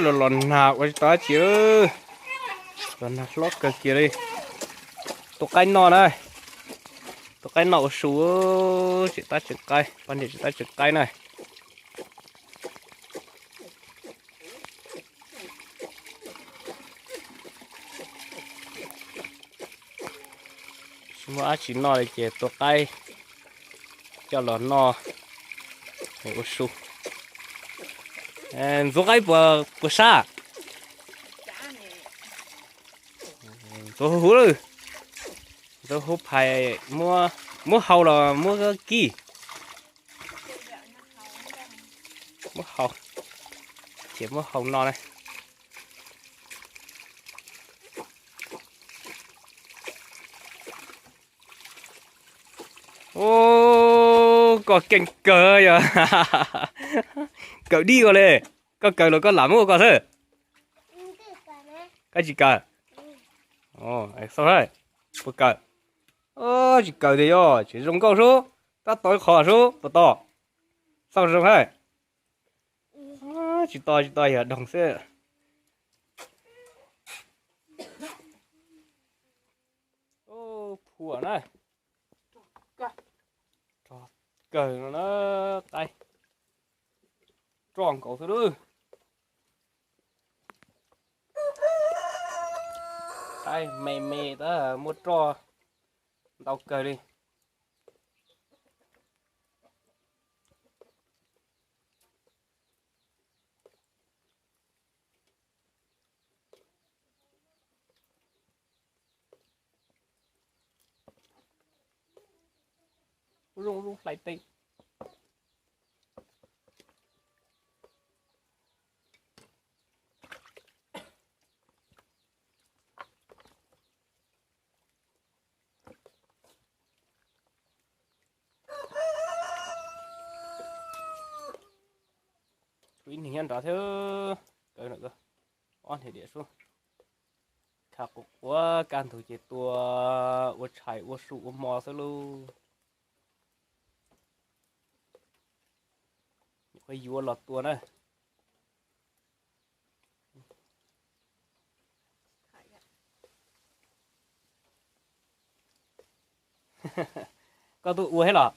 Los nag ua tsis tau dab tsi, los nag hlob kawg kiag li. Tua qaib noj na, tua qaib noj ua su, tseem tab tseem qaib, poj niam tseem tab tseem qaib na. Tsis muaj dab tsi noj li ces tua qaib coj los noj ua su. Ntxuav qaib puas sab? Ntxuav huv huv lawm. Ntxuav huv phais, muab hau los muab kib? Muab hau, ces muab hau no na. Ub, koj keej kawg yog. Kawm dib ua li. Koj kawm los koj lam muab ua koj xwb. Koj tsis kawm? Xauj, puas kawm? Tsis kawm tiag yog tseem zoo nkauj sub, tab tom ib qho sub puas to? Xauj zoo hab. Tsis to tsis to yog doog xwb. Phua na, rog kawg no na, qaib roj nkaus xwb lub. Qaib me me tab muab roj ntau kawg li. Ub zoo zoo hlais teg. Tshuav ib niag nyob nrad thiab, kaw no, ob niag diam sub. Kha quav quav kaj ntug ces tua ua tshais ua su ua hmo xwb lauj. Nyuam qhuav yuav los tua na. Koj tuaj ua thiab los?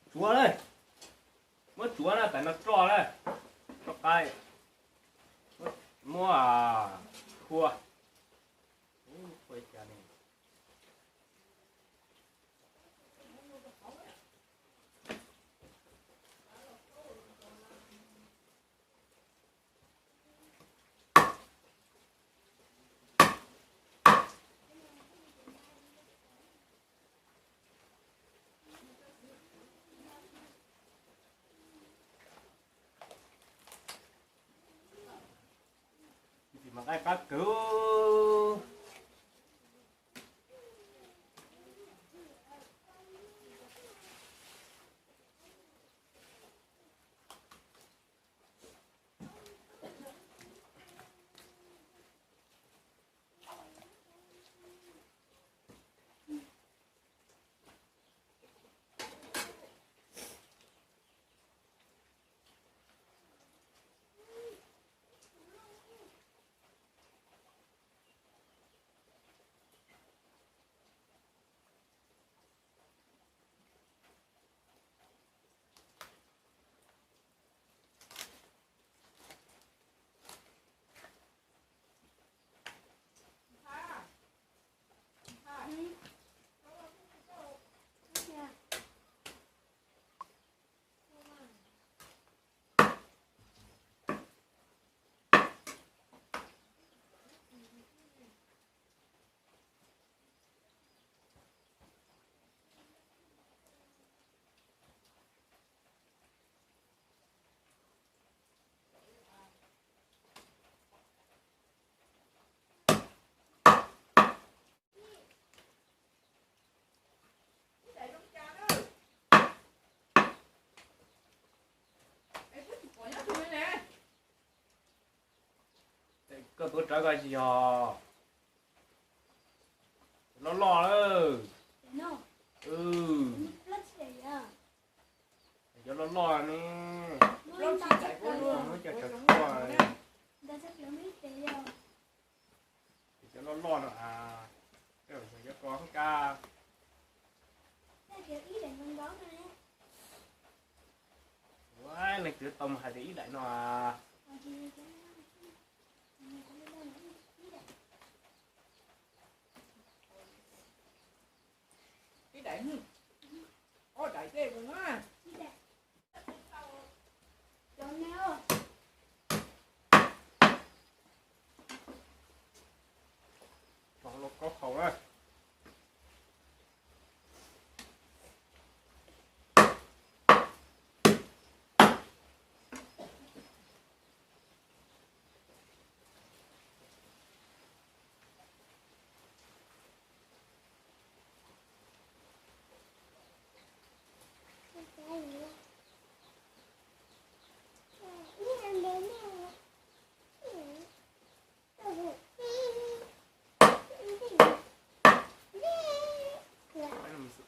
Tsuav na, muab tsuav na, tam no roj na, roj qaib, muab phua. Mas qaib qab kawg. Koj tuav rawv koj tsis yog. Loj loj lawm. Cov loj loj ne. Muab cov tshuaj, cov loj loj no a. Cov ko ka. Leej twg tau mus hais tias ib daim no a. Ib daim, ob daim tej mus na. Los kaub haus na.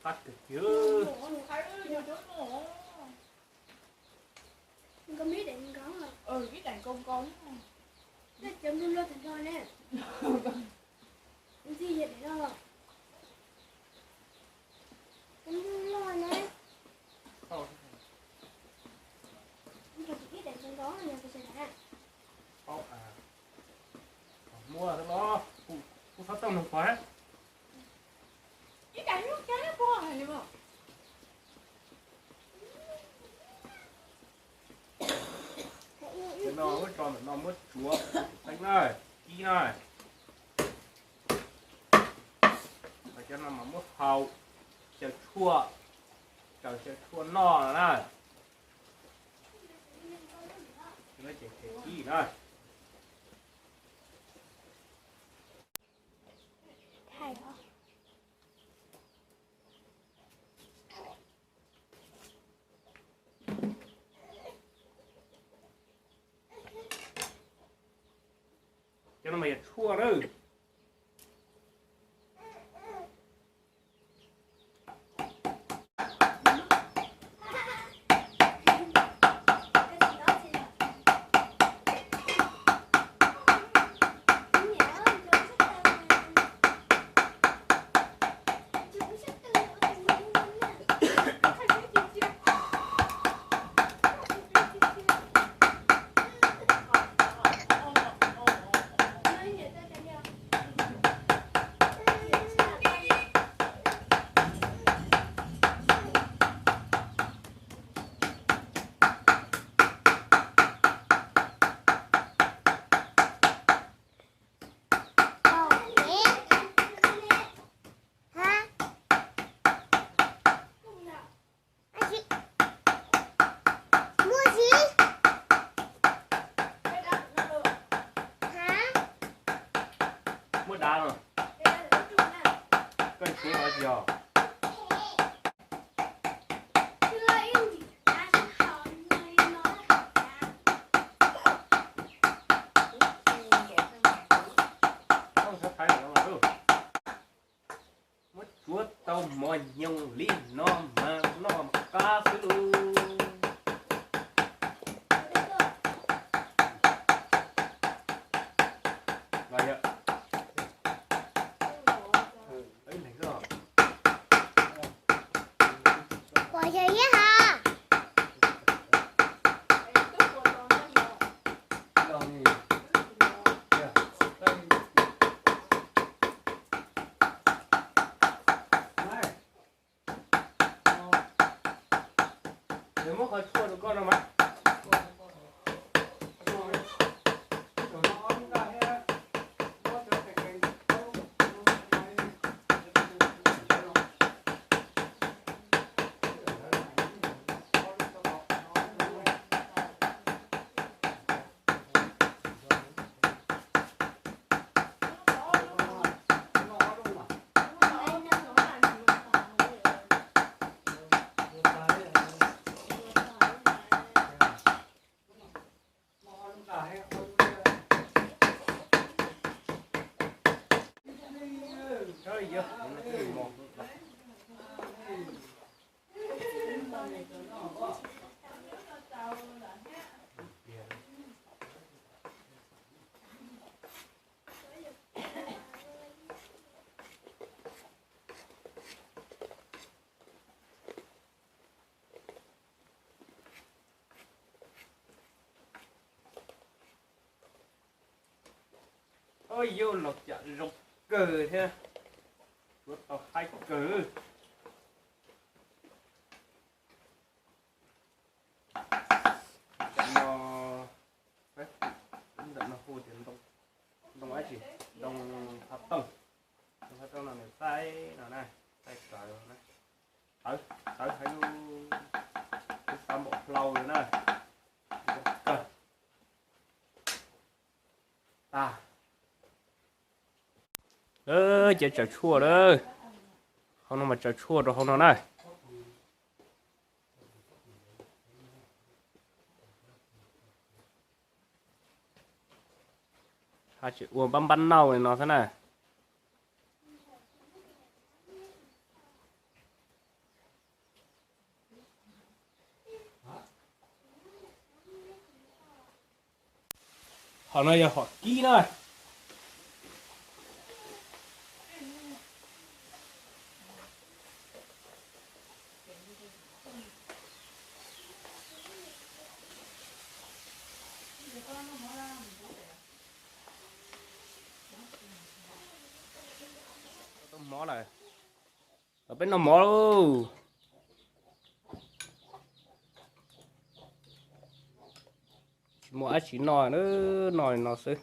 Qab kawg kiag. Ib daim nkoos nkoos, cov nplooj loj tag nrho ne. Ntxig yog daim no. Cov nplooj loj na. Ib daim nkoos nkoos no. Muab no, kuv txhob tau nug pog. Ib daim lub cab pog hais li mas. Cov no muab tso ntawm no muab tsuav tus teeb na, kib na. Cov no mas muab hau, xyaw tshuaj, xyaw tshuaj noj no na. Ces kib na. Cov no mas yog tshuaj na. Muab dav no. Koj tsis yog. Muab tsuav tau mos nyoos li no mas noj mas qab xwb lauj. Pom yog ib ha. Muab qhov tshuaj rau koj no mas. Oj, yus los cas zoo kawg thiab, tshuav tau haib kawg. Cov no, ntawm no hu tias ntoo, ntoo dab tsi, ntoo phav tooj, ntoo phav tooj no nws txaij no na, txaij kawg na, tawv, tawv heev, twb tawv npaum hlau li na, kawg. Tag. Ces tsaws tshuaj lawm, hauv no mas tsaws tshuaj rau hauv no na. Tseem ua npab npab nauj li no xwb na. Hom no yog hom kib na. Mov lawm, los peb noj mov lauj. Tsis muaj dab tsi noj, noj li no xwb.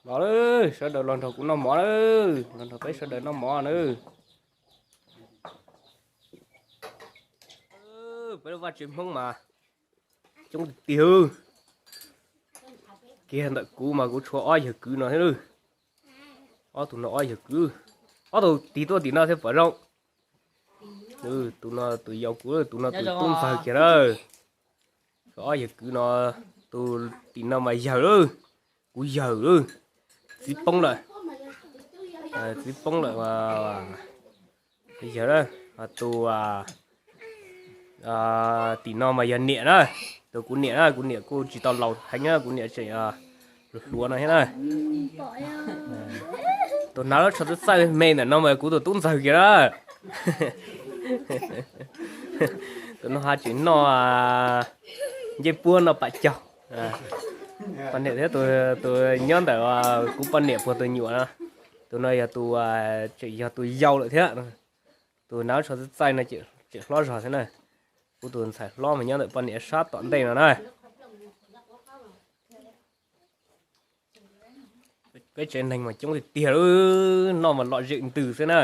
Los, sawv daws los nrog kuv noj mov na, los nrog peb sawv daws noj mov na. Peb lub vaj tsev Hmoob mas coob tiag tiag. Kiag ntawm kuv mas kuv tshuav ob yawg kwv no thiab. Ob tug no ob yawg kwv, ob tug tig tuaj tim no thiab pom zoo. Tus no tus yau kuv, tus no tus tub ntxawg kiag na. Ob yawg kwv no, tus tim no mas yawg lawm, kuv yawg lawm, txiv poob lawm, txiv poob lawm, yawg, tus tim no mas yog niam na, tus kuv niam na, kuv niam kuj tsis tau laus heev na, kuv niam tseem hluas hluas no thiab na. Tus hnav lub tsho txaij txaij me ntawm no mas kuv tus tub ntxawg kiag na. Tus no ho tseem noj ncej puab noj pam caug. Poj niam thiab tus nyob ntawm kuv poj niam puag tus nyuam no, tus no yog tus, tseem yog tus yau lawm thiab. Tus hnav lub tsho txaij txaij no tseem hlob zog thiab na. Kuv tus ntxhais hlob mas nyob ntawm poj niam sab tom ntej no na. Peb tsev neeg mas coob tiag tiag, noj mas lom zem ntws xwb na.